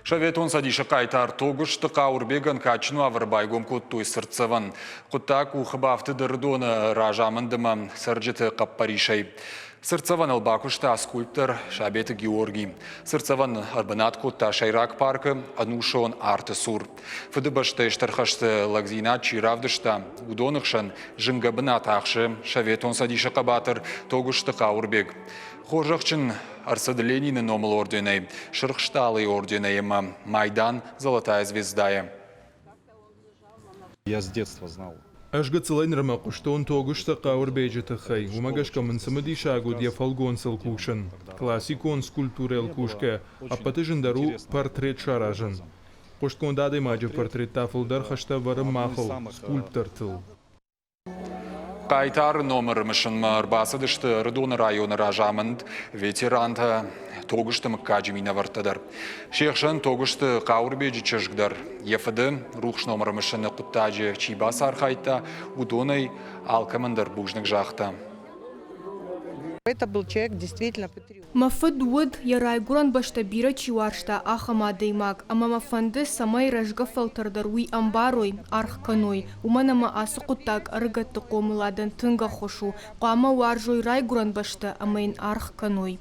Советон Цӕдисы хъайтар Тогуызты Хъауырбегӕн кадджын уавӕры байгом кодтой цыртдзӕвӕн. Хъуыддаг къухы бафтыд Ӕрыдоны разамынд ӕмӕ цӕрджыты хъӕппӕрисӕй. Цыртдзӕвӕныл бакуыста скульптор Сабеты Георгий. Цыртдзӕвӕн ӕрбынат кодта сӕйраг паркы ӕнусон арты цур. Фыдыбӕстӕйы Стыр хӕсты лӕгдзинад чи равдыста, уыдоны хсӕн зынгӕ бынат ахсы Советон Цӕдисы хъӕбатыр Тогуызты Хъауырбег. Хорзӕхджын ӕрцыд Ленины номыл орденӕй, Сырх Стъалыйы орденӕй ӕмӕ майдан Золотая звезда-йӕ. Я с детства знал. Ӕз гыццылӕй нырмӕ хъуыстон Тогуызты Хъауырбеджы тыххӕй, уымӕ гӕсгӕ мын цымыдисаг уыд йӕ фӕлгонцыл кусын. Классикон скульптурӕйыл кусгӕ, ӕппӕты зындӕр у портрет саразын. Хъуыстгонд адӕймаджы портрет та фылдӕр хӕстӕ ӕвӕры махыл, скульптортыл. Хъайтары номыры мысынмӕ ӕрбацыдысты Ӕрыдоны районы разамынд, ветерантӕ, Тогуызты мыггаджы минӕвӕрттӕ дӕр. Се хсӕн Тогуызты Хъауырбеджы чызг дӕр. Йӕ фыды рухс номыры мысыны хъуыддаджы чи бацархайдта, уыдонӕй алкӕмӕн дӕр бузныг загъта. Это был человек действительно патриот. Мӕ фыд уыд, йӕ райгуырӕн бӕстӕ бирӕ чи уарзта, ахӕм адӕймаг, ӕмӕ мӕ фӕнды, цӕмӕй рӕзгӕ фӕлтӕр дӕр уый ӕмбарой, аргъ кӕной, уымӕн ӕмӕ ацы хъуыддаг ӕрыгӕтты хъомыладӕн тынг ӕххуыс у, хъуамӕ уарзой райгуырӕн бӕстӕ ӕмӕ йын аргъ кӕной.